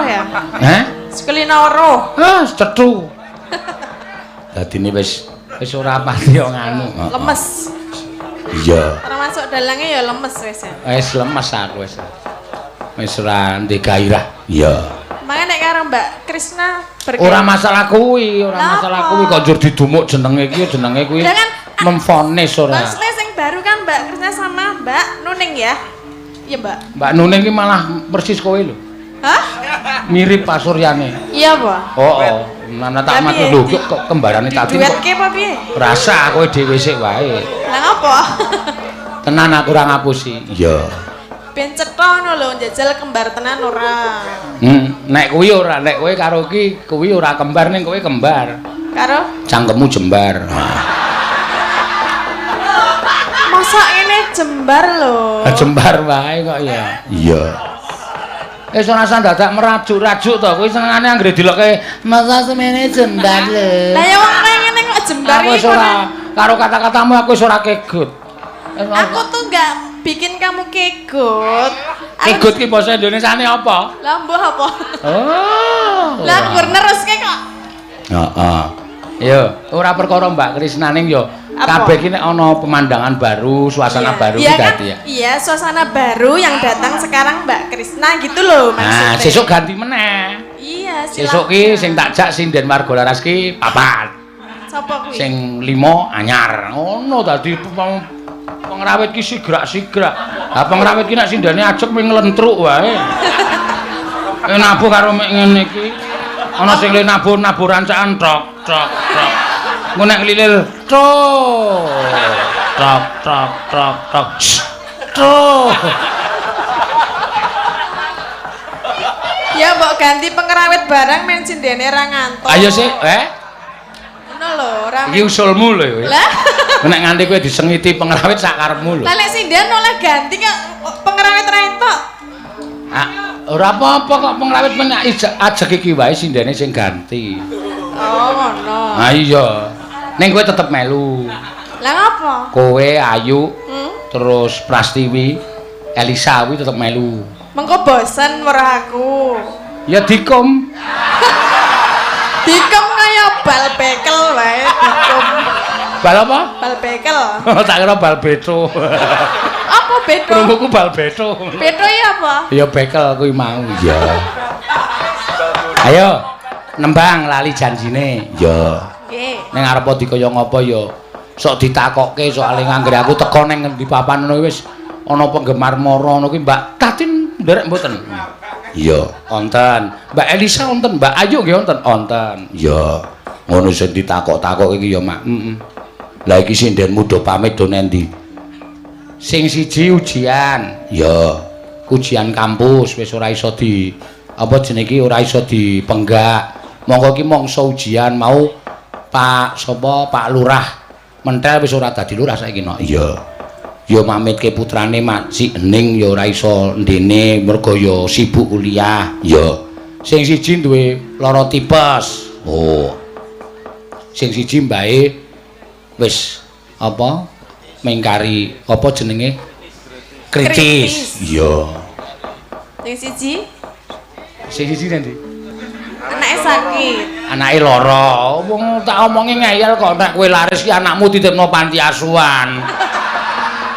weruh ya? Heh? Sekulino weruh. Ah, cethu. Dadine wis wis ora pati yo nganu. Lemes. Iya. Termasuk dalangnya ya lemes wis ya. Wis lemes aku wis. Wis ora ndek gairah. Iya. Makanya nek karo Mbak Krisna berkait. Ora masalah kuwi, ora Lah masalah apa? kuwi kok njur didumuk jenenge iki jenenge kuwi. Lah kan memvonis ora. Maksudnya sing baru kan Mbak Krisna sama Mbak Nuning ya? Iya, Mbak. Mbak Nuning iki malah persis kowe lho. Hah? Mirip Pak Suryane. Iya, apa? Oh, oh. Nana tak Lah mati piye? lho kok kembarane Tatin kok. Diduetke apa piye? Rasa kowe dhewe sik wae. Lah ngopo? Tenan aku ora ngapusi. Iya. Ben cetha ngono lho njajal kembar tenan ora. Nek kuwi ora, nek kowe karo iki kuwi ora kembar ning kowe kembar. Karo cangkemmu jembar. Masa ini jembar lho. Jembar wae kok ya. Iya. Wis ora usah dadak merajuk-rajuk to, kuwi senengane anggere dilokke masa semene jembar lho. Lah ya wong kaya ngene kok jembar Aku iki wis ora karo kata-katamu aku wis ora kegut. Aku tuh enggak bikin kamu kegut. Kegut ki basa Indonesiane apa? Lah mbuh apa? Oh. Lah aku neruske kok. Heeh. Yo, ora perkara Mbak Krisna ning yo kabeh iki nek ana pemandangan baru, suasana iya. baru iya ki kan? dadi ya. Iya, suasana baru yang datang sekarang Mbak Krisna gitu loh maksudnya. Nah, sesuk ganti meneh. Iya, silakan. Sesuk ki sing tak jak sinden warga laras ki papat. Sapa kuwi? Sing 5 anyar. Ngono dadi pengrawit ki sigrak-sigrak. Lah pengrawit ki nek sindene ajeg mung nglentruk wae. Nabuh karo mek ngene iki. Ana sing le nabuh nabuh rancakan tok tok tok. Engko nek nglilil tok tok tok tok tok. Tok. Ya mbok ganti pengrawit barang men sindene ra ngantuk. Ayo sik, eh. Ngono lho, ora. Iki usulmu lho kowe. Lah, Nek nganti kowe disengiti pengrawit sak karepmu lho. lah nek sinden oleh ganti kok pengrawit ra entuk. Ah, ora apa-apa kok pengrawit men ajeg iki wae sindene sing ganti. Oh, ngono. Ah iya. Ning kowe tetep melu. Lah ngopo? Kowe Ayu, terus Prastiwi, Elisa kuwi tetep melu. Mengko bosen weruh aku. Ya dikum. Dikum kaya bal bekel wae dikum. Bal apa? Bal bekel. Tak kira bal beto. Apa beto? Krunguku bal beto. Beto ya apa? Ya bekel kuwi mau. Iya. Ayo nembang lali janjine. Iya. Nggih. Ning arep dikaya ngapa ya sok ditakokke soalé anggere aku teko ning ngendi papan ngono wis ana penggemar mara ngono kuwi Mbak Tatin nderek mboten? Iya, wonten. Mbak Elisa wonten, Mbak Ayu nggih wonten? Wonten. Iya. Ngono sing ditakok-takok iki ya, Mak. Heeh. Lah iki sindenmu do pamit do nendi? Sing siji ujian. Iya. Ujian kampus wis ora iso di apa jenenge iki ora iso dipenggak. Monggo iki mangsa ujian mau Pak sapa Pak Lurah Mentel wis ora dadi lurah saiki no. Iya. Ya mamitke putrane Mak si Ening ya ora iso ndene mergo ya sibuk kuliah. Iya. Sing siji duwe lara tipes. Oh. Sing siji mbahe wis apa mengkari apa jenenge kritis. Iya. Sing siji Sing siji nanti anake sakit. Anake lara. Wong tak omongi ngeyel kok nek kowe laris ki anakmu titipno panti asuhan.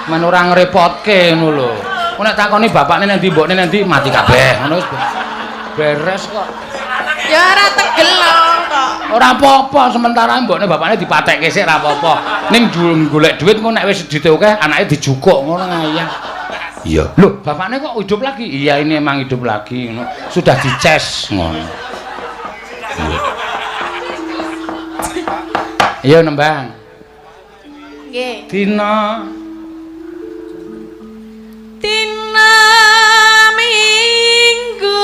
Men ora ngrepotke ngono lho. Ku nek takoni bapakne nang ndi mbokne nang ndi mati kabeh ngono wis beres kok. Ya ora tegel lho kok. Ora apa-apa sementara mbokne bapakne dipatekke sik ora apa-apa. Ning golek dhuwit engko nek wis duwite akeh anake dijukuk ngono ngayah. Iya. Lho, bapakne kok hidup lagi? Iya, ini emang hidup lagi ngono. Sudah dices ngono. Iya nembang. Nggih. Dina Dina Minggu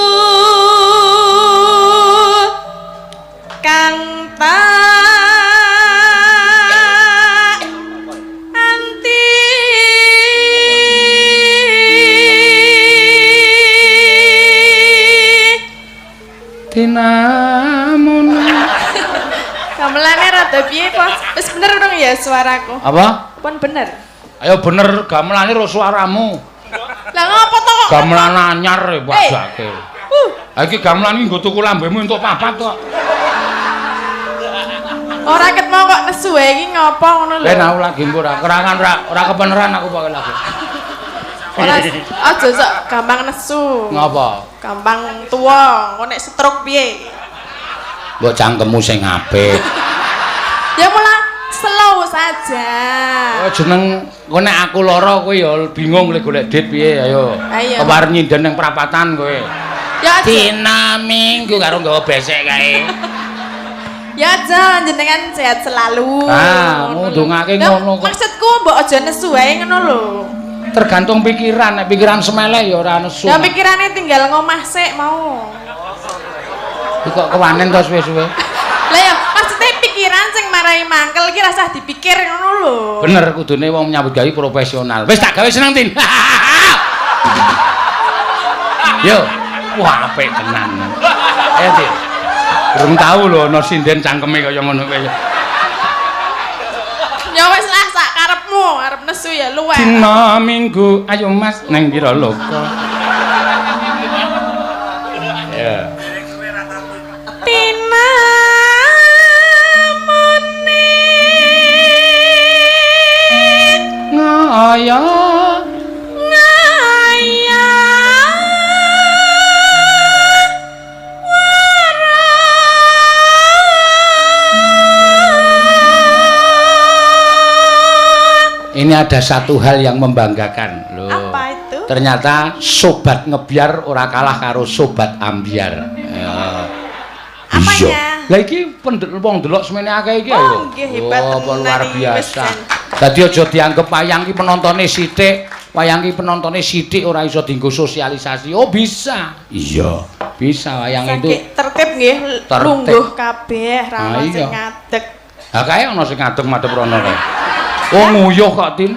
kang tak anti dinamun. Gamelane rada piye, Pos? Wis bener dong ya suaraku? Apa? Pun bener. Ayo bener gamelane ro suaramu. Lah ngopo to kok? Gamelan anyar e padake. Ha iki gamelan iki nggo tuku lambemu entuk papat kok. Ora ket mau kok nesu wae iki ngopo ngono lho. Ben aku lagi ora kerangan ora kepeneran aku pokoke lagi. Ora aja sok gampang nesu. Ngopo? Gampang tuwa, engko nek stroke piye? Mbok cangkemmu sing apik. Ya mula slow saja. Oh jeneng engko nek aku lara kowe ya bingung lek golek dit piye ayo. Kewar nyinden ning prapatan kowe. Ya aja. Dina Minggu karo nggawa besek kae. Ya aja jenengan sehat selalu. Ah, ndongake ngono kok. Maksudku mbok aja nesu wae ngono lho. Tergantung pikiran, nek pikiran semeleh ya ora nesu. Ya pikirane tinggal ngomah sik mau. Iki kok kewanen to suwe-suwe. Lah ya maksudnya pikiran sing marai mangkel iki rasah dipikir ngono lho. Bener kudune wong nyambut gawe profesional. Wis tak gawe seneng Tin. Yo, wah apik tenan. Ayo Tin. Durung tau lho ana sinden cangkeme kaya ngono kowe. Ya wis lah sak karepmu, arep nesu ya luweh. Dina Minggu ayo Mas nang Wiraloka. Ya. Tina muni ngaya ngaya Ini ada satu hal yang membanggakan loh. Apa itu? Ternyata sobat ngebiar ora kalah karo sobat ambiar. Ya. Apanya? Lah iki wong ndelok semene akeh iki ayo. Oh, nggih hebat oh, luar biasa. Dadi aja dianggep wayang iki penontone sithik, wayang iki penontone sithik ora iso dienggo sosialisasi. Oh, bisa. Iya, bisa wayang itu. Tertib nggih, lungguh kabeh, ra ono sing ngadeg. Ha kae ono sing ngadeg madhep rono kae. Oh nguyuh kok Tin.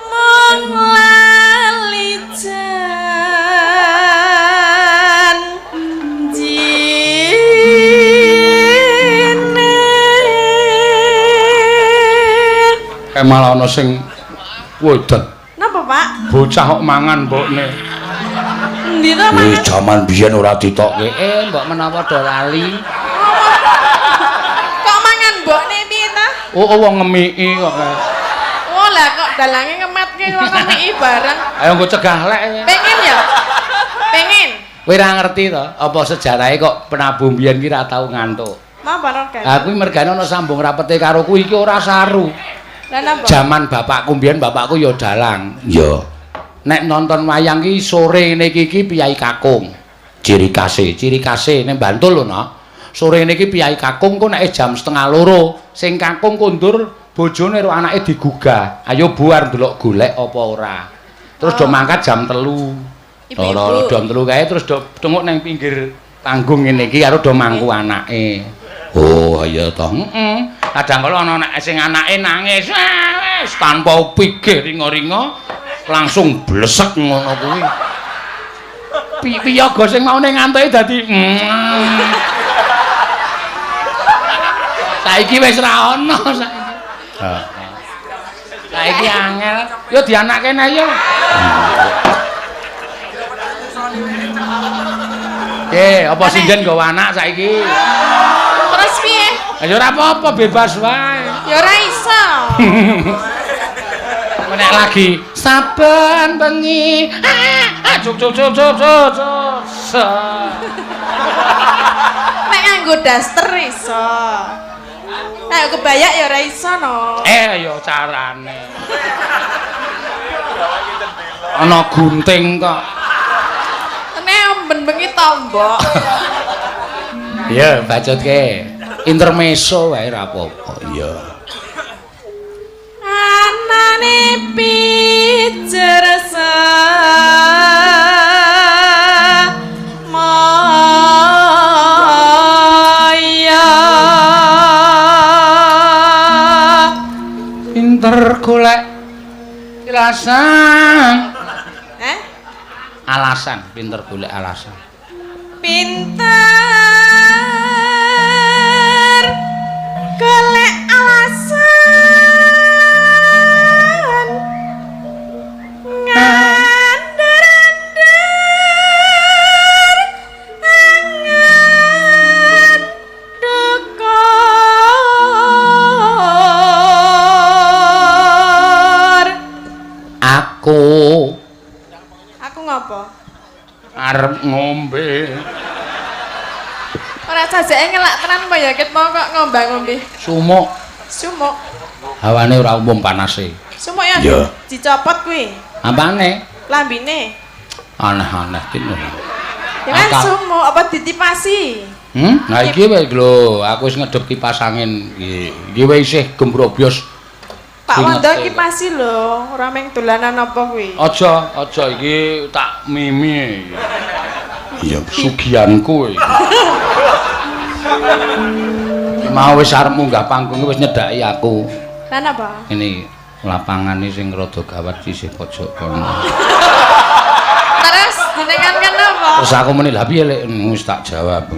Mung lali janjine. Kae malah ana sing wedan. Napa, Pak? Bocah kok mangan mbokne. Endi to mangan? Jaman biyen ora ditokke. Mbok menawa do lali. Kok mangan mbokne piye ta? Oh, wong ngemiki kok. Oh, lah kok dalange ngemetke wong ngemiki bareng. Ayo nggo cegah lek. Pengen ya? Pengen. Kowe ora ngerti to apa sejarahe kok penabuh biyen ki ora tau ngantuk. Napa Roga? Ha kuwi mergane ana sambung rapete karo kuwi iki ora saru. Jaman bapakku mbiyen bapakku ya dalang. Iya. Nek nonton wayang ki sore ngene iki iki piyai kakung. Ciri khase ning Bantul lho, Nak. Sore ngene iki piyai kakung kok nek jam 1:30 sing kakung kondur bojone karo anake digugah. Ayo buar ndelok golek apa ora. Terus do mangkat jam 3. Lho jam 3 kae terus do tenguk nang pinggir panggung ngene iki karo do mangku anake. Oh iya toh. Heeh. Kadang kala ana nek sing anake nangis wis tanpa pikir ringa-ringa langsung blesek ngono kuwi. Piyaga sing maune ngantuke dadi saiki wis ra ono saiki. Heeh. Saiki angel. Yo dianake neh yo. Oke, apa sinden nggawa anak saiki? Terus piye? Ya ora apa-apa, bebas wae. Ya ora iso. Nek lagi saben bengi, cuk cuk cuk cuk cuk. Nek nganggo daster iso. Nek kebayak ya ora iso no. Ya carane. Ana gunting kok. Nek ben bengi tombok. Iya, bacotke. Intermezzo wae ora apa-apa. Iya. Anane pijer semaya. Pinter golek alasan. Alasan, pinter golek alasan. Pinter golek Aku. Aku ngopo? Arep ngombe. Ora sajake ngelak tenan apa ya ket mau kok ngombang-ngombe. Sumuk. Sumuk. Hawane ora umum panase. Sumuk ya dicopot kuwi. Apane? Lambine. Aneh-aneh tin. Ya kan sumuk apa ditipasi? Nah iki wae lho, aku wis ngedep kipas angin iki. Iki wae isih gembrobyos. Pak Wondo kipasi lho, ora mung dolanan apa kuwi. Aja, aja iki tak mimi. Iya, sugihanku iki. Mau wis arep munggah panggung wis nyedhaki aku. Lah napa? Ini lapangane sing rada gawat isih pojok kono. Terus jenengan kan apa? Terus aku muni, lha piye lek wis tak jawab.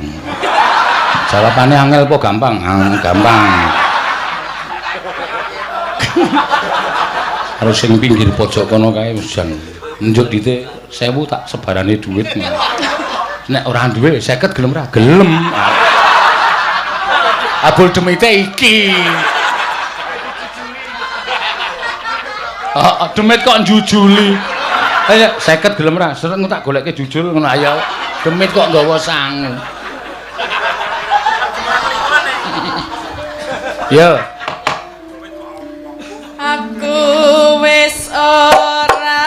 Jawabane angel apa gampang? Gampang. Harus sing pinggir pojok kono kae wis jan njuk dite 1000 tak sebarane dhuwit. Nek ora duwe 50 gelem ora? Gelem. Abul demite iki. Heeh, demit kok njujuli. Ayo 50 gelem ora? Seret tak goleke jujul ngono ayo. Demit kok nggawa sangu. Yo. Aku wis ora.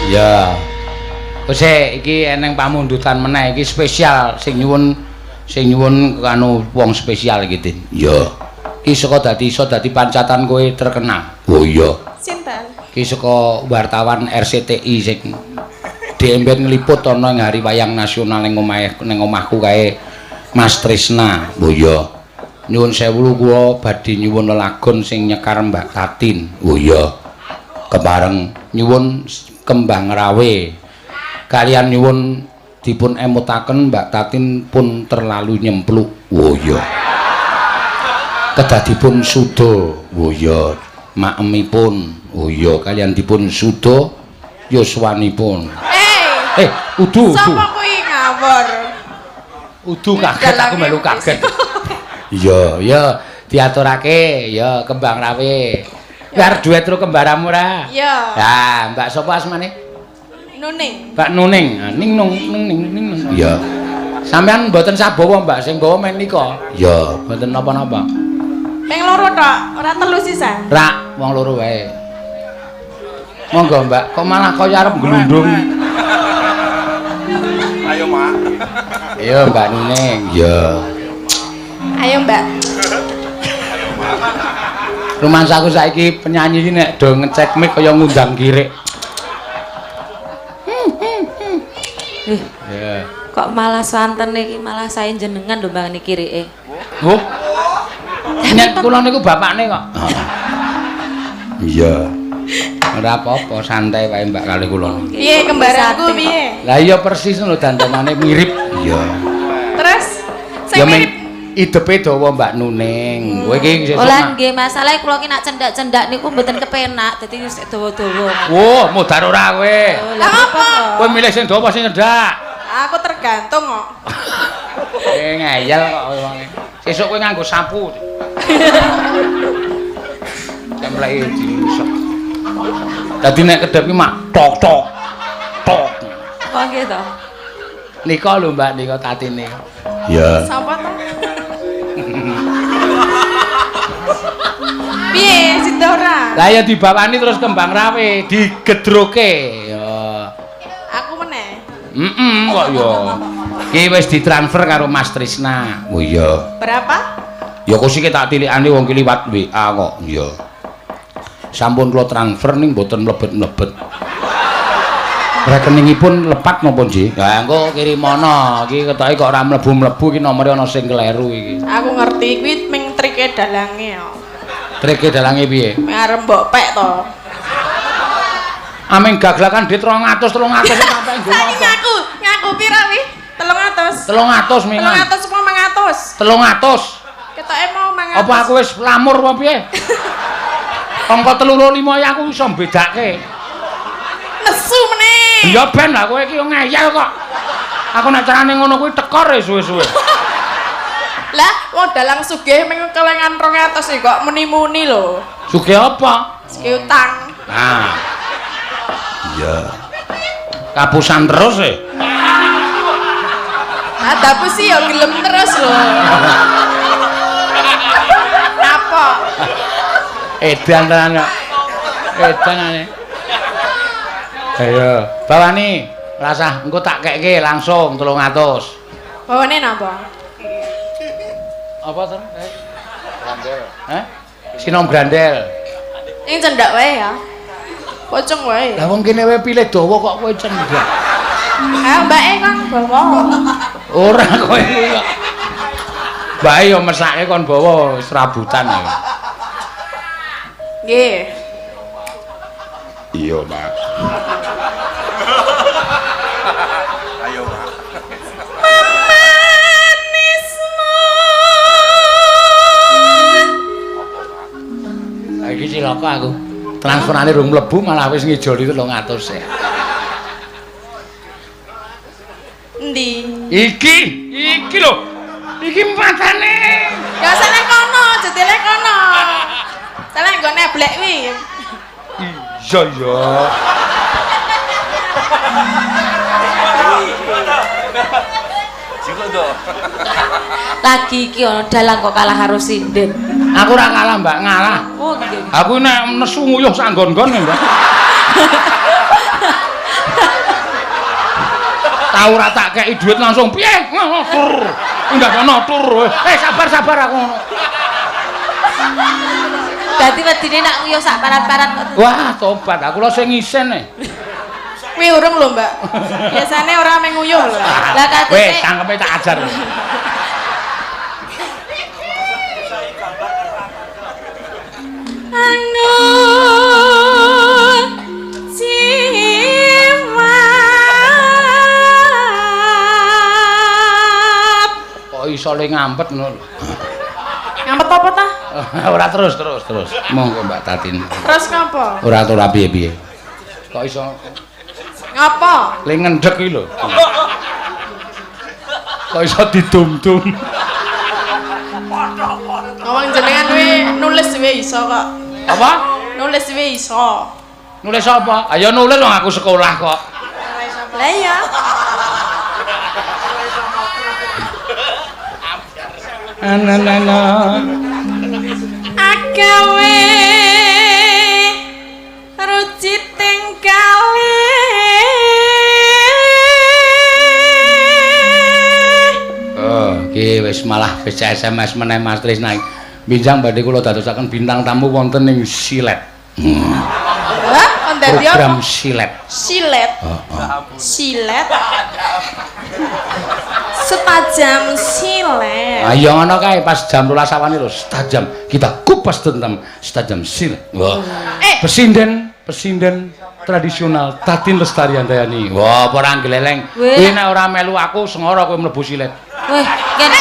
Ya. Wis iki eneng pamundutan meneh iki spesial sing nyuwun kanu wong spesial iki, Din. Iya. Iki saka dadi iso dadi pancatan kowe terkenal. Oh iya. Sinten? Iki saka wartawan RCTI sing DMB ngliput ana ing Hari Wayang Nasional ning omahe ning omahku kae Mas Trisna. Oh iya. Nyuwun sewu kula badhe nyuwun lelagon sing nyekar Mbak Tatin. Oh iya. Kepareng nyuwun Kembang Rawe. Kalian nyuwun dipun emutaken Mbak Tatin pun terlalu nyempluk. Oh iya. Kedah dipun suda. Oh iya. Maemipun. Oh iya, kalian dipun suda yuswanipun. Eh, Udu, udu. Sapa kuwi ngawur? Udu kaget aku melu kaget. Iya, ya diaturake ya Kembang Rawe. Kowe arep duet karo kembaramu ora? Iya. Lah, Mbak sapa asmane? Nuning. Mbak Nuning. Ah, ning nung ning ning ning nung. Iya. Sampeyan mboten sabawa, Mbak, sing bawa men nika. Iya, mboten napa-napa. Ping loro tok, ora telu sisan. Rak, wong loro wae. Monggo, Mbak, kok malah kaya arep glundung. Ayo, Mak. Iya, Mbak Nuning. Iya. Ayo, Mbak. Rumangsaku saiki penyanyi iki nek do ngecek mic kaya ngundang kirik. Iya. Kok malah santen iki malah sae jenengan lho mbangane kirike. Oh. Nek kula niku bapakne kok. Iya. Ora apa-apa, santai wae Mbak kali kula niku. Piye kembaranku piye? Lah iya persis lho dandanane mirip. Iya. Terus sing Ya mirip idepe dawa Mbak Nuning. Kowe iki sesuk. Lah nggih masalahe kula ki nak cendak-cendak niku mboten kepenak, dadi sik dawa-dawa. Wah, modar ora kowe. Lah apa? Kowe milih sing dawa apa sing cendak? Aku tergantung kok. Ngeyel kok kowe wonge. Sesuk kowe nganggo sapu. Templeke diusek. Dadi nek kedhep ki mak tok tok tok. Kok nggih to? Nika lho Mbak, nika Tatine. Iya. Sapa to? Piye sida ora? Lah ya dibawani terus Kembang Rawe digedroke. Ya. Aku meneh. Heeh kok ya. Iki wis ditransfer karo Mas Trisna. Oh iya. Berapa? Ya kok sik tak tilikane wong ki liwat WA kok. Iya. Sampun kula transfer ning mboten mlebet-mlebet. Rekeningipun lepat napa nggih? Lah engko kirimono, iki ketoke kok ora mlebu-mlebu iki nomere ana sing kleru iki. Aku ngerti kuwi ming trike dalange ya. Trike dalange piye? Ming arep mbok pek to. Ameng gaglakan dit 200 300 sampe nggo Saiki apa? ngaku pira wi? 300. 300 mingan. 300 apa 500? 300. Ketoke mau 500. Apa aku wis lamur apa piye? Angka 3 5 ya aku iso mbedake. Nesu meneh. Ya ben lah kowe iki ngeyel kok. Aku nek carane ngono kuwi tekor e suwe-suwe. Lah wong dalang sugih ming kelengan 200 iki kok muni-muni lho. Sugih apa? Sugih utang. Nah. Iya. Kapusan terus e. Ah tapi sih ya gelem terus lho. Apa? Edan tenan kok. Edan ane. Ayo, bawani rasah engko tak kekke langsung 300. Bawane napa? Apa to? Grandel. Hah? Sinom grandel. Ing cendak wae ya. Pocong wae. Lah wong kene wae pilih dawa kok kowe cendak. Ah mbake kang bawa. Ora kowe kuwi kok. Mbake yo mesake kon bawa serabutan ya. Nggih. Iya, Pak. Ayo, Mak. Memanismu. Lah iki cilaka aku. Transferane rung mlebu malah wis ngijoli 300 ya. Endi? Iki, iki lho. Iki matane. Ya salah kono, jedele kono. Salah nggo neblek kuwi. Iya ya. Lagi iki ana dalang kok kalah karo sinden. Aku ora kalah, Mbak, ngalah. Oh nggih. Aku nek nesu nguyuh sak nggon-nggon, Mbak. Tau ora tak kei dhuwit langsung piye? Ngono tur. Enggak ono tur. Eh sabar-sabar aku ngono. Dadi wedine nak nguyuh sak parat-parat kok. Wah, tobat. Aku lho sing ngisen e. Kuwi urung lho, Mbak. Biasane ora meng nguyuh lho. Lah katene Weh, cangkeme tak ajar. Anu jiwap. Kok iso le ngampet ngono lho. Ngampet apa ta? Ora terus terus terus. Monggo Mbak Tatin. Terus ngapa? Ora ora piye-piye. Kok iso Ngapa? le ngendhek iki lho. Kok iso didum-dum. Ngomong jenengan kuwi nulis kuwi iso kok. Apa? Nulis kuwi iso. Nulis apa? Ayo nulis wong aku sekolah kok. Lah iya. Ananana. Agawe ruciting kali. Oh, iki wis malah wis SMS meneh Mas Trisna. Binjang badhe kula dadosaken bintang tamu wonten ing Silet. Hah? Kon dadi apa? Program Silet. Silet. Heeh. Silet. Setajam silet. Ayo ngono kae pas jam 12 awane lho, setajam kita kupas tentang setajam silet. Wah. Eh. Pesinden, pesinden tradisional Tatin Lestari Handayani. Wah, apa ora gleleng. Weh. Kuwi nek ora melu aku sengara kowe mlebu silet. Weh, kene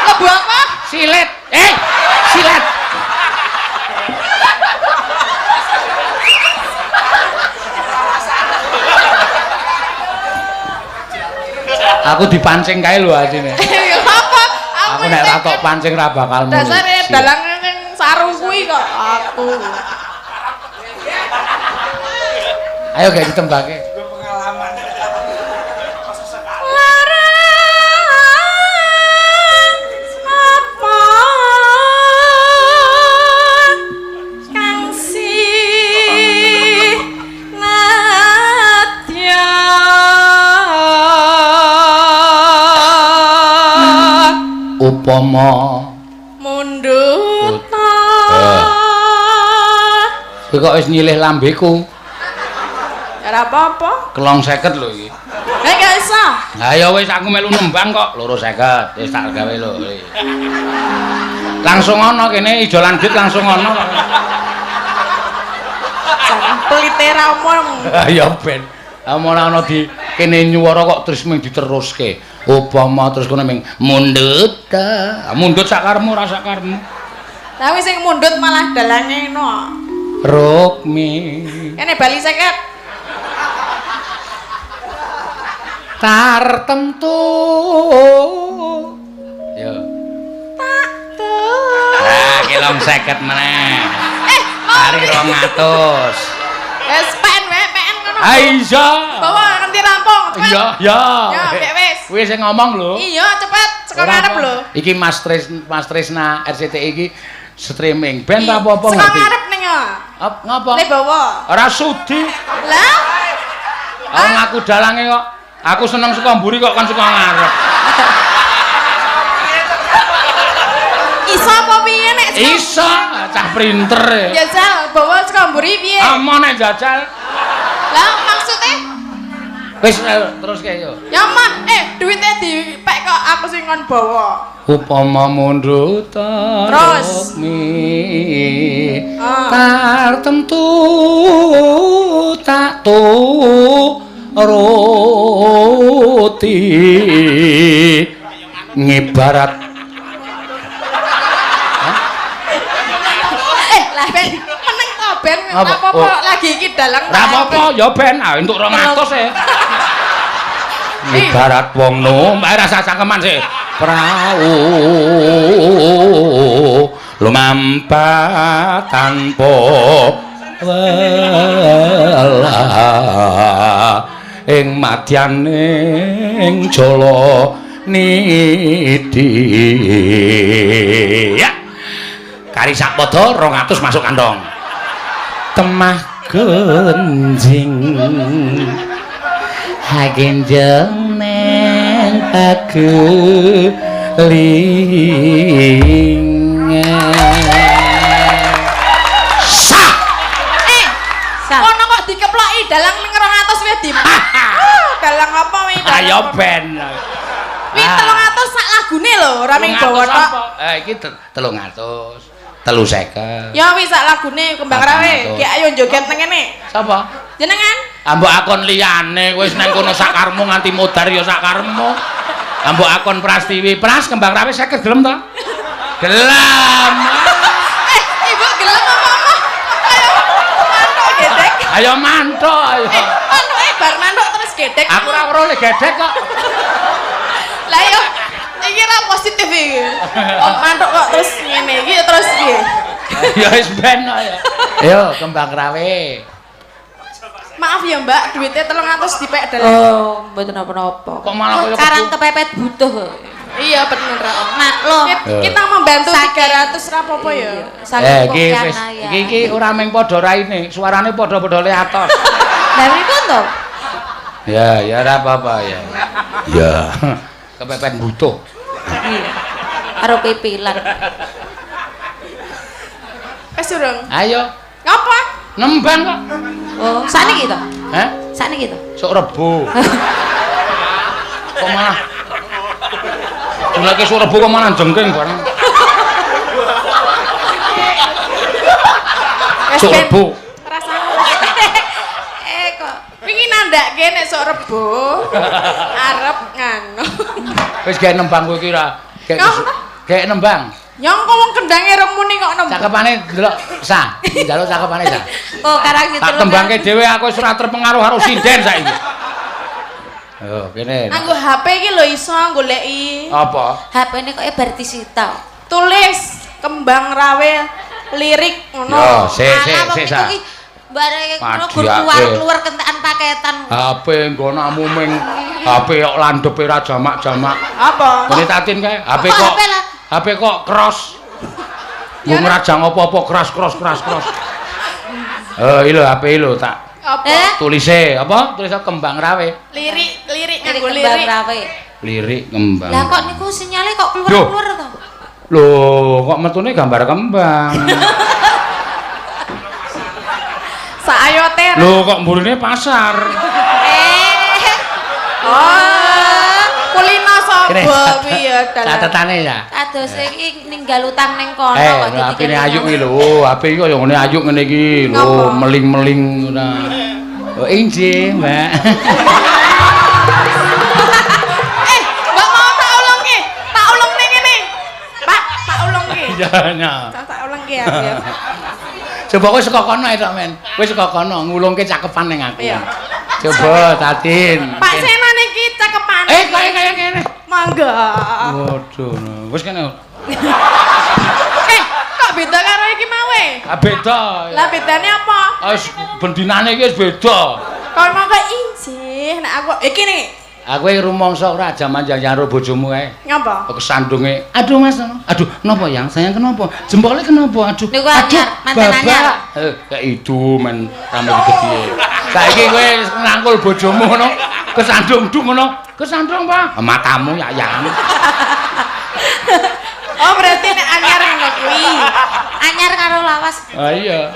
Lebu apa? Silet. Eh, silet. Aku dipancing kae lho asine. Ya apa? Aku nek ra tok pancing ra bakal muni. Dasare Silet. dalang ning saru kuwi kok aku. Ayo gak ditembake. Larang apa kang si nadya Upama mundhut kowe kok wis nyilih lambeku. Ora apa-apa. Kelong 50 lho iki. Nek gak iso. Lah ya wis aku melu nembang kok loro 50. Wis tak gawe lho. Langsung ana kene ijolan duit langsung ana. Jangan pelite ra omong. Ya ben. Ora ana di kene nyuwara kok terus mung diteruske. Upama terus kono ming mundhut ta. Mundhut sakarmu ora sakarmu. Lah wis sing mundhut malah dalange ngono. Rukmi Kene bali 50. tartemtu. Yo. Tak tuh. Lah kelong 50 meneh. Eh, Kari 200. Wes pen wae, pen ngono. Ha iya. Bawa nganti rampung, cepet. Iya, iya. Ya, mbek wis. Kuwi sing ngomong lho. Iya, cepet saka ngarep lho. Iki Mas Tris, Mas Trisna RCTI iki streaming. Ben ta apa-apa Saka ngerti. ngarep ning ya. Ngapa? Le bawa. Ora sudi. Lah, Aku ngaku dalange kok. Aku seneng saka mburi kok kon saka ngarep. iso apa piye nek saka- Iso, cah printer. e. Jajal bawa saka mburi piye? Amo nek jajal. Lah maksudnya Wis terus kae yo. ya mah duitnya dipek kok aku sing kon bawa. Upama mundhut Terus. rukmi Ah. tartemtu tak turuti ngibarat Ben meneng to ben Apa? ora apa-apa Oh. lagi iki dalang. Ora apa-apa ya ben ah entuk 200 e. Ibarat wong numpak rasa cangkeman sih. Prau lumampat tanpa welah ing madyaning jala nidi. Ya. Kari sak padha 200 masuk kantong. Temah genjing Hagenjeng neng pagelingan. Sah. Sah. Kono kok dikeploki dalang ning 200 wis di. Dalang apa wi? Ayo ben. Wi 300 sak lagune lho, ora mung dawa tok. Iki 300. 350. Ya wis sak lagune Kembang Rawe. Ki ayo joget nang kene. Sapa? Jenengan? Ambok akon liyane kowe wis nang kono sakarmu nganti modar ya sakarmu. Ambok akon Prastiwi, Pras Kembang Rawe 50 gelem to? Gelem. Ibu gelem apa apa? Ayo mantuk gedek. Ayo mantuk ayo. Mantuke bar mantuk terus gedek. Aku ora weruh le gedek kok. Lah yo iki ra positif iki. Kok mantuk kok terus ngene iki terus piye? Ya wis ben ayo. Ayo Kembang Rawe. Maaf ya Mbak, duitnya 300 dipek dalan. Oh, mboten napa-napa. Kok malah kaya karang kepepet butuh. Iya bener ra. Maklum. Kita membantu 300 ra apa-apa ya. Iki wis iki ora mung padha raine, suarane padha-padha le atos. Lah pripun to? Ya, ya ora apa-apa ya. Ya. Kepepet butuh. Iya. Karo pipilan. Wis urung. Ayo. Ngapa? Nembang kok. Oh, sakniki to? Hah? Sakniki to? Sok Rebo. Kok malah Lagi sok Rebo kok malah jengking bareng. Sok Rebo. Rasamu. Kok wingi nandhake nek sok Rebo arep nganu. Wis gawe nembang kowe iki ora. Gawe nembang. Nyong kok wong kendange rong muni kok nembang. Cakepane delok sah. Njaluk cakepane sah. Oh, karang gitu. Tak tembangke dhewe aku wis ora terpengaruh karo sinden saiki. Oh, kene. Anggo HP iki lho iso goleki. Apa? HP-ne kok bar disita. Tulis Kembang Rawe lirik ngono. Yo, sik sik sah. Bare ngono gur keluar-keluar kentekan paketan. HP nggonamu ming HP kok landhepe ra jamak-jamak. Apa? Ngene Tatin kae, HP kok HP kok cross. Nggo ngrajang apa-apa cross cross cross cross. Eh, iki lho HP lho tak. Apa? Tulise apa? Tulise Kembang Rawe. Lirik, lirik nganggo lirik. Kembang lirik. Rawe. Lirik kembang. Lah kok niku sinyale kok keluar-keluar to? Lho, kok metune gambar kembang. Saayote. Lho, kok mburine pasar. Oh, kulino sapa kuwi ya dalan. Catetane ya. Kados iki ninggal utang ning kono kok dadi HP-ne ayuk iki lho. HP iki kaya ngene ayuk ngene iki lho, meling-meling ngono. Oh, injih, Mbak. Mbak mau tak ulungke. Tak ulung ning ngene. Pak, tak ulungke. Iya, nya. Tak ulungke aku ya. Coba kowe saka kono ae tok, Men. Kowe saka kono ngulungke cakepan ning aku. Iya. Coba Tatin. Pak Sena niki cakepan. Kaya kaya kene. Mangga. Waduh, wis kene. Kok beda karo iki mau e? Ah beda. Lah bedane apa? Wis bendinane iki wis beda. Kon monggo injih nek aku iki nih. Aku iki rumangsa ora jaman-jaman karo bojomu kae. Ngapa? Kesandunge. Aduh Mas. Aduh, napa yang? Sayang kenapa? Jempolnya kenapa? Aduh. Niku anyar, manten anyar. Kayak itu men rame gede. Saiki kowe ngrangkul bojomu ngono, kesandung dung ngono. Kesandung, Pak. Matamu ya yang. Oh, berarti nek anyar ngono kuwi. Anyar karo lawas. Ah iya.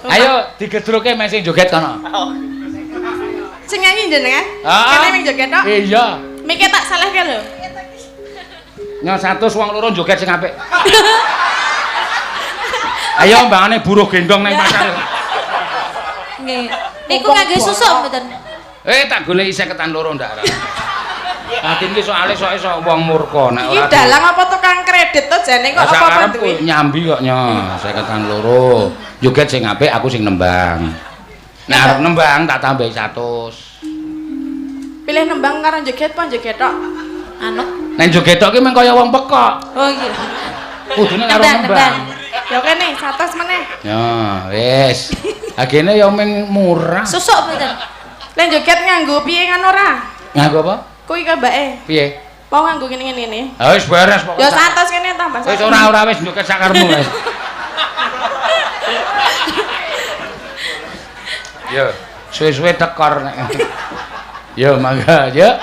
Ayo digedroke men sing joget kono. Sing nyanyi jenengan? Kene ming joget tok? Iya. Mike tak salahke lho. Nyo 100 wong loro joget sing apik. Ayo mbangane buruh gendong nang pasar. Nggih. Niku ngangge susuk mboten? Tak goleki 52 ndak ora. Tatin ki soale sok-sok wong murka nek ora. Iki dalang apa tukang kredit to jane kok apa-apa duwe. Nyambi kok nyo 52. Joget sing apik aku sing nembang. Nek arep nembang tak tambahi 100. Pilih nembang karo joget apa joget tok? Anu. Nek joget tok ki mung kaya wong pekok. Oh iya. Kudune karo nembang. Ya kene 100 meneh. Ya wis. Agene ya mung murah. Susuk mboten. Nek joget nganggo piye ngono ora? Nganggo apa? Kuwi kebake. Piye? Mau nganggo ngene-ngene ngene. Ha wis beres pokoke. Ya 100 kene tambah. Wis ora wis joget sakarmu wis. Ya, suwe-suwe tekor nek. Yo mangga, yo.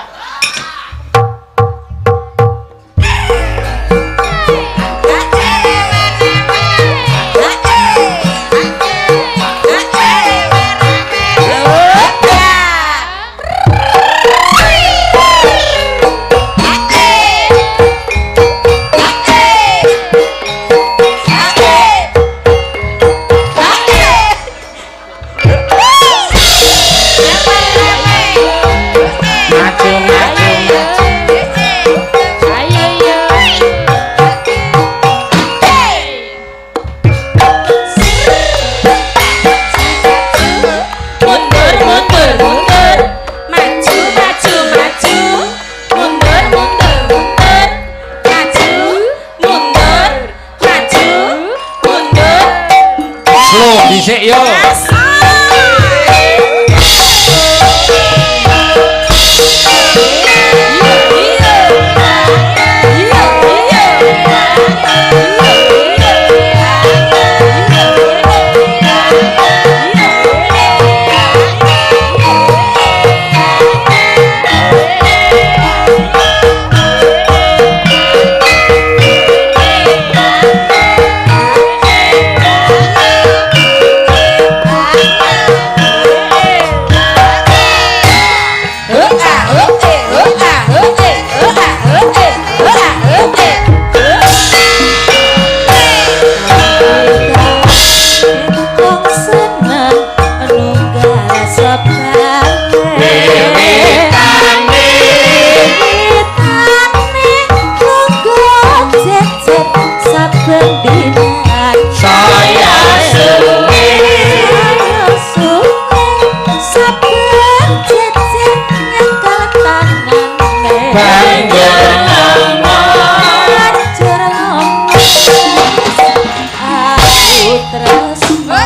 Dhisik yo. Aku tresno.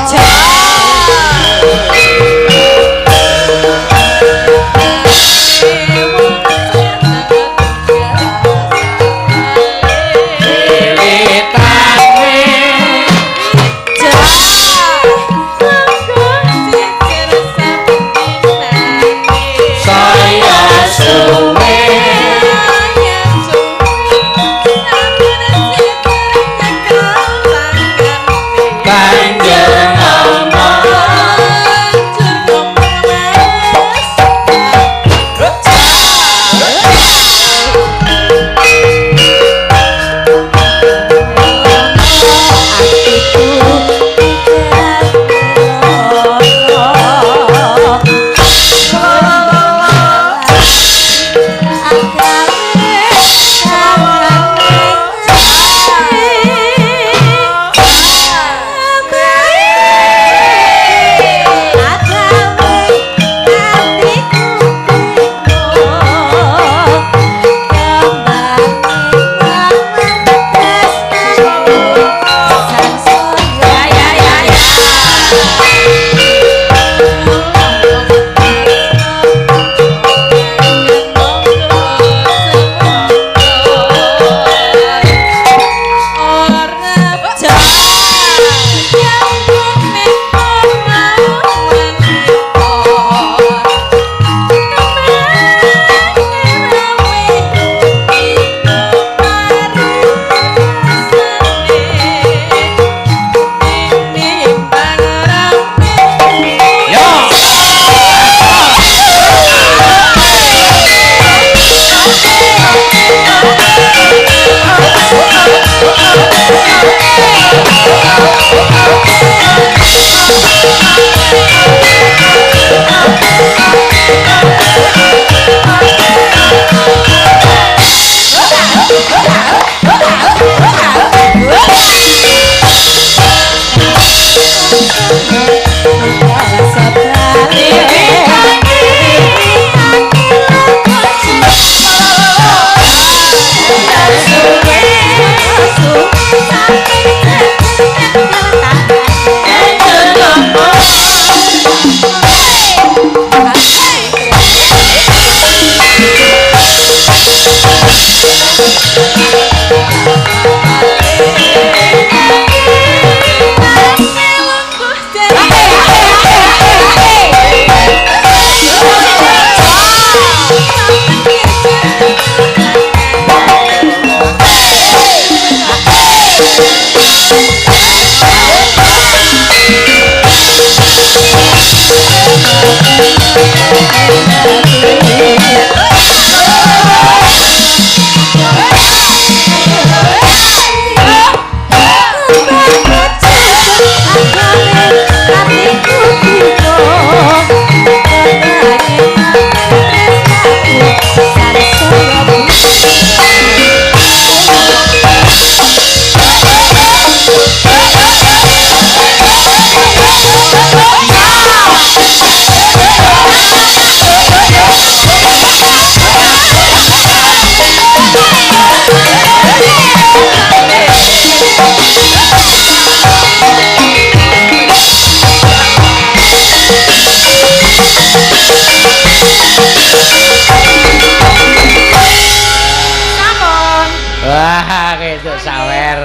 Sampun. Wah, ketok sawer.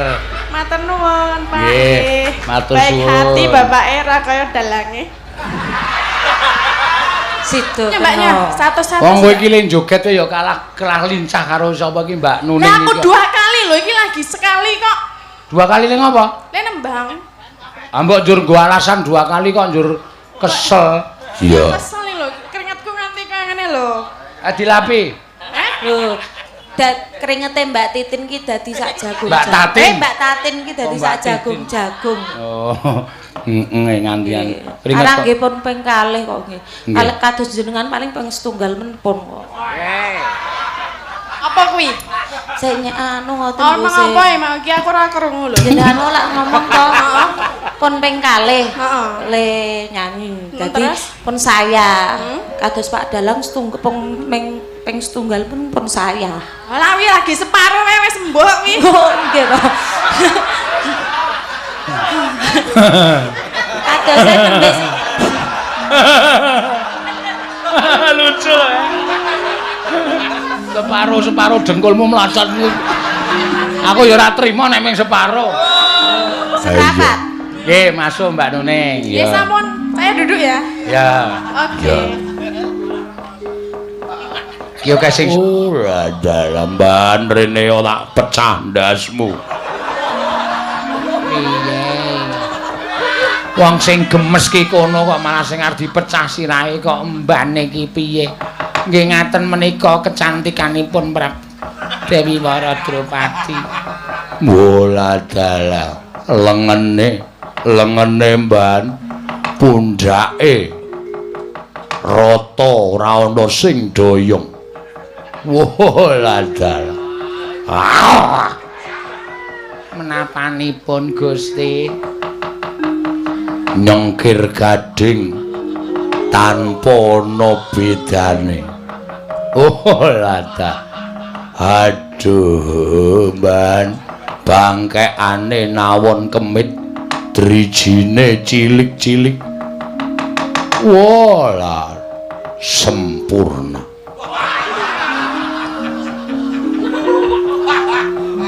Matur nuwun, Pak. Nggih, matur Baik suwun. hati Bapak era kaya dalange. Sido. Ya Mbaknya, satu-satu. Wong kowe iki le joget ya kalah kalah lincah karo sapa iki Mbak Nuning Lah aku iki. dua kali lho, iki lagi sekali kok. Dua kali le ngopo? Le nembang. Ah mbok njur nggo alasan dua kali kok njur kesel. Iya. Kesel nih lho, keringetku nganti kaya ngene lho. Ah dilapi. Eh? Lho, keringete Mbak Titin ki dadi sak jagung. Mbak Tatin. Mbak Tatin ki dadi Oh, Mbak sak Titin. jagung-jagung. Oh, heeh ngantian. Keringet Arang kok. nggih pun ping kalih kok nggih. Nggih. Kalih kados jenengan paling ping setunggal men pun kok. Apa kuwi? Sing anu ngoten Oh, Bu, emang sing- apa ya mau iki aku ora krungu lho. Jenengan lak ngomong to. Pun ping kalih. Heeh. Le nyanyi. Dadi terus? pun saya. Hmm? Kados Pak Dalang setunggal pun ping ping setunggal pun pun saya. Lah wi lagi separo wae wis mbok wi. Oh, nggih to. Kadose nembe Lucu ya. Separo-separo dengkulmu mlocot. Aku ya ora trimo nek mung separo. Seprapat. Nggih, masuk Mbak Nuning. Nggih sampun, saya duduk ya. Ya. Oke. Yo kasing ora dalamban rene ora pecah ndasmu. Piye? Wong sing gemes ki kono kok malah sing arep dipecah sirahe kok embane ki piye? Nggih ngaten menika kecantikanipun Prabu Dewi Wara Drupadi. Bola dalah lengene lengene mban pundhake rata ora ana sing doyong. Wola dalah. Ah! Menapanipun Gusti nyengkir gading tanpa ana bedane. Oh lada. Aduh, mban bangkekane nawon kemit drijine cilik-cilik. Wola sempurna.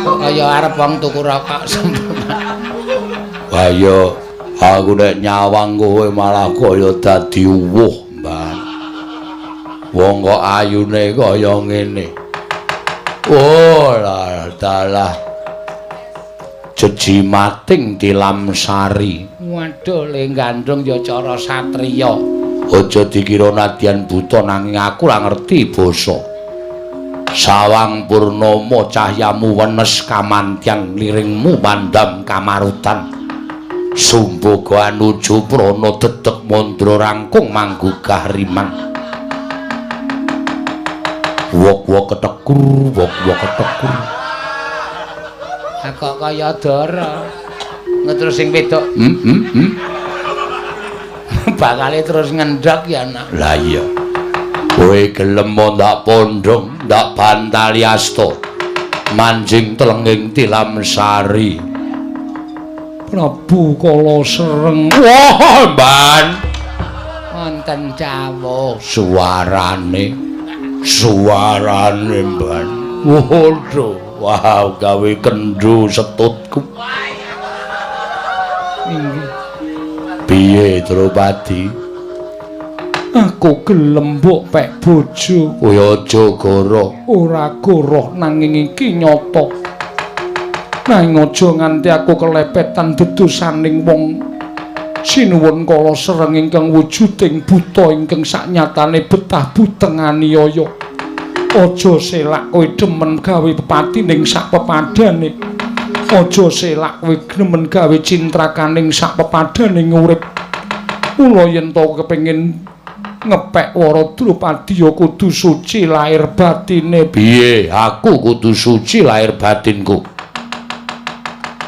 Kok kaya arep wong tuku rokok sempurna. Wah ya, aku nek nyawang kowe malah kaya dadi uwuh, Mbak. Wong kok ayune kaya ngene. Oh lah dalah. Jejimating tilamsari. Waduh, le gandrung ya cara satriya. Aja dikira nadyan buta nanging aku ora ngerti basa. Sawang purnama cahyamu wenes kamantyan liringmu mandam kamarutan. Sumboga anuju prana dedeg mandra rangkung manggugah riman. Wok-wok ketekur, wok-wok ketekur. Kok kaya dara. Terus sing wedok, Bakale terus ngendhok ya, Nak. Lah iya. Kowe gelem ndak pondhong, ndak bantali asta. Manjing telenging tilamsari. Prabu Kala Sereng. Wah, Mban. Wonten dawuh suarane. Suarane, Mban. Waduh, wah gawe kendho setutku. Inggih. Piye, Drupadi? Aku gelem mbok pek bojo. Kowe aja goro. Ora goroh nanging iki nyata. Nanging aja nganti aku kelepetan dedosaning wong sinuwun Kala Sereng ingkang wujuding buta ingkang saknyatane betah buteng aniaya. Aja selak kowe demen gawe pepati ning sak pepadane. Aja selak kowe demen gawe cintrakaning sak pepadane urip. Mula yen to kepengin ngepek Wara Drupadi ya kudu suci lahir batine. Piye? Aku kudu suci lahir batinku.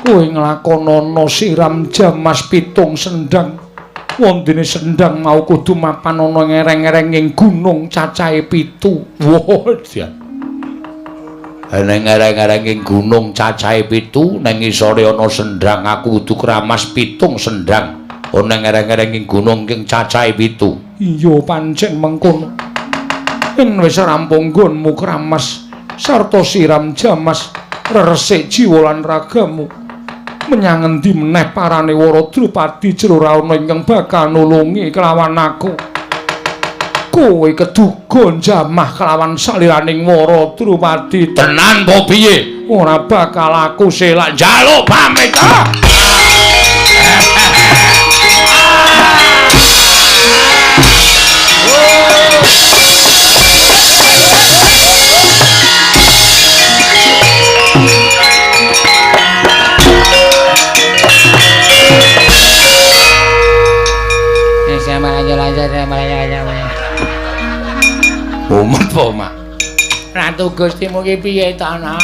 Kowe nglakonana siram jamas pitung sendang. Wondene sendang mau kudu mapan ana ngereng-ereng ing gunung cacahe 7. Wah, jan. Ning ngereng-ereng ing gunung cacahe 7, ning ngisore ana sendang aku kudu kramas 7 sendang. Ana ngereng-ereng ing gunung ing cacahe 7. Iya pancen mengkono. Yen wis rampung nggonmu kramas sarta siram jamas reresik jiwa lan ragamu. Menyang endi meneh parane Wara Drupadi jero ora ana ingkang bakal nulungi kelawan aku. Kowe keduga njamah kelawan saliraning Wara Drupadi. Tenan apa piye? Ora bakal aku selak njaluk pamit. Umet po, Mak. Ratu Gustimu ki piye to, Nak?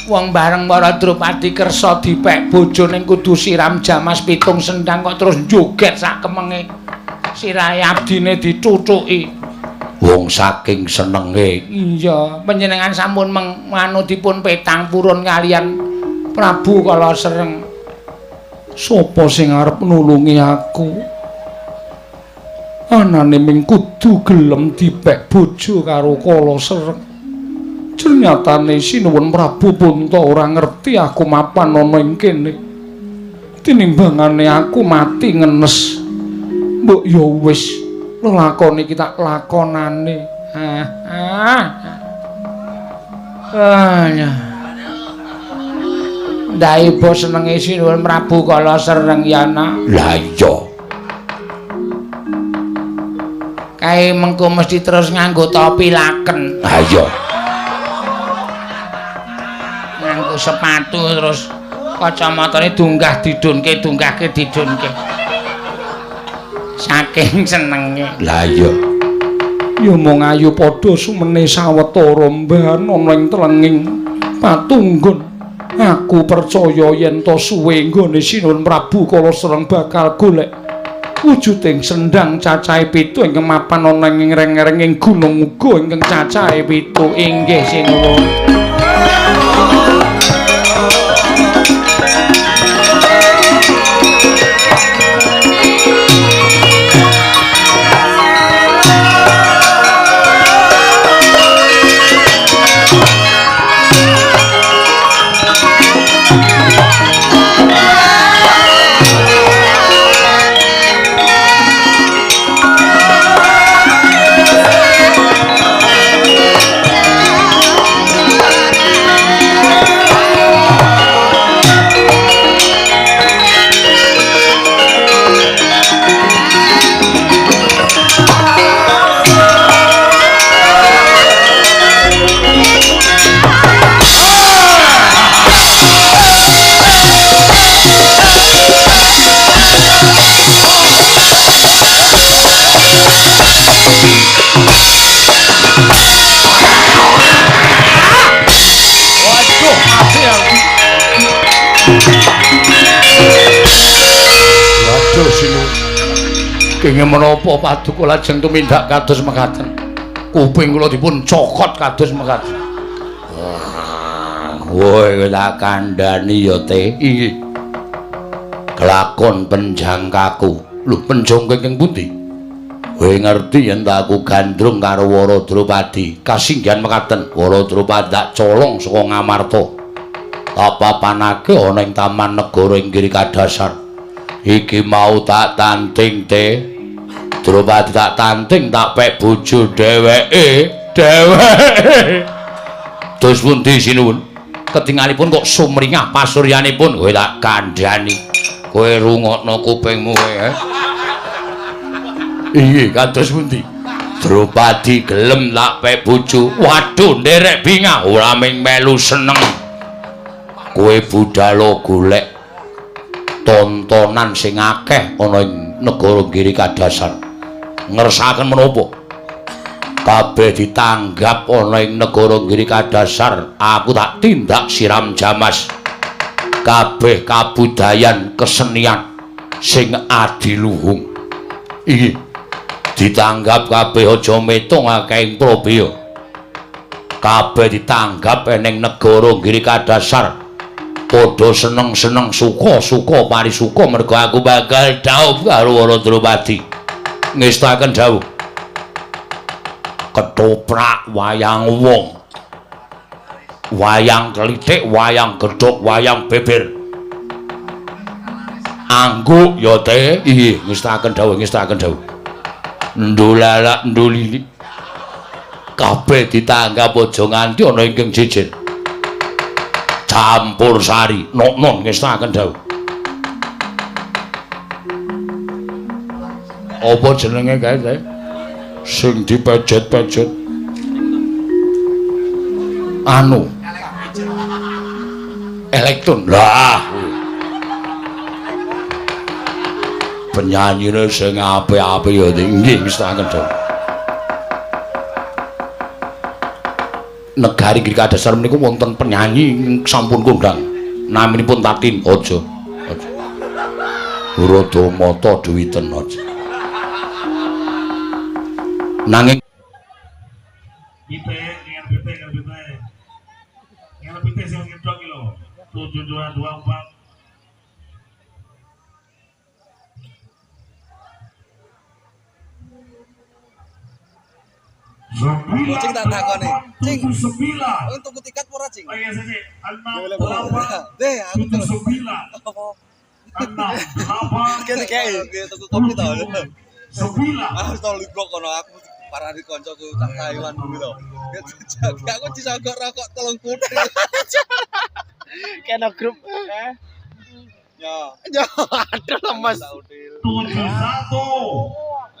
Wong bareng para Drupadi kersa dipek bojo ning kudu siram jamas pitung sendang kok terus joget sak kemenge. Sirahe abdine dicucuki. Wong saking senenge. Iya, panjenengan sampun manganu dipun petang purun kalian Prabu Kala Sereng. Sopo sing arep nulungi aku? Anane ming kudu gelem dipek bojo karo Kala Sereng. Ternyatane Sinuwun Prabu Punta ora ngerti aku mapan ana ing kene. Tinimbangane aku mati ngenes. Mbok ya wis lelakone iki tak lakonane. Ah. Ndaibo senenge Sinuwun Prabu Kala Sereng ya, Nak. Lah iya. Kae mengko mesti terus nganggo topi laken. Ha iya. Nganggo sepatu terus kacamatane dunggah didunke, dunggahke didunke. Saking senenge. Lah iya. Ya mung ayu padha sumene sawetara mban ana ing telenging patunggun. Aku percaya yen to suwe nggone Sinuwun Prabu Kala Sereng bakal golek wujuding sendang cacahe 7 ingkang mapan ana ing reng-renging gunung uga ingkang cacahe 7. Inggih sinuwun. Kenging menapa paduka lajeng tumindak kados mekaten. Kuping kula dipun cokot kados mekaten. Woi tak kandhani ya Teh. Inggih. Kelakon penjangkaku. Lho penjangka ingkang pundi? Kowe ngerti yen ta aku gandrung karo Wara Drupadi. Kasinggihan mekaten. Wara Drupadi tak colong saka Ngamarta. Tak papanake ana ing Taman Negara ing Giri Kadasar. Iki mau tak tanting Teh. Drupadi tak tanting tak pek bojo dheweke. Dheweke. Terus pundi sinuwun? Ketingalipun kok sumringah pasuryanipun. Kowe tak kandhani. Kowe rungokno kupingmu kowe. Inggih, kados pundi? Drupadi gelem tak pek bojo. Waduh, nderek bingah ora ming melu seneng. Kowe budhalo golek tontonan sing akeh ana ing negara Giri Kadasar. Ngersakaken menapa? Kabeh ditanggap ana ing negara Giri Kadasar, aku tak tindak siram jamas. Kabeh kabudayan kesenian sing adiluhung. Iki ditanggap kabeh aja metung akeh ing probya. Kabeh ditanggap ning negara Giri Kadasar. Padha seneng-seneng suka-suka parisuka mergo aku bakal dhaup karo Wara Drupadi. Ngestakaken dawuh. Ketoprak wayang wong. Wayang klithik, wayang gedhog, wayang beber. Angguk ya Teh. Inggih, ngestakaken dawuh, ngestakaken dawuh. Ndulalak ndulili. Kabeh ditanggap aja nganti ana ingkang jejer. Campur sari, noknon ngestakaken dawuh. Apa jenenge kae, Teh? Sing dipejet-pejet. Anu. Elektron. Lah. Penyanyine sing apik-apik ya nggih ngestakaken dawuh. Negari Giri Kadasar menika wonten penyanyi sampun kondang. Naminipun Tatin. Aja. Aja. Rada mata duwiten aja. Nanging Pite, ngen pite, ngen pite. Ngen pite sing ngedok iki lho. 7 2 2 4. Cing tak takoni. Cing. 9. Aku tuku tiket ora, Cing? Oh iya sih, 6 Boleh, 8 Deh, aku 7 9 Apa? 6 8 Kene kae tuku kopi to. 9. Aku tau liblok kono aku parani koncoku cak Taiwan kuwi to. Aku disogok rokok 3 kutil. Kena grup. Ya. Ya, aduh lemes. Tak util. 7 1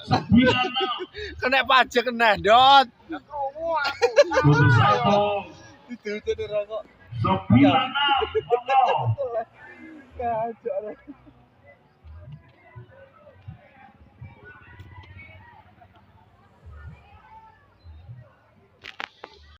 9 6 Kena pajak kena dot. 7 1 Diduduk rokok. 9 6. Monggo. Kacau.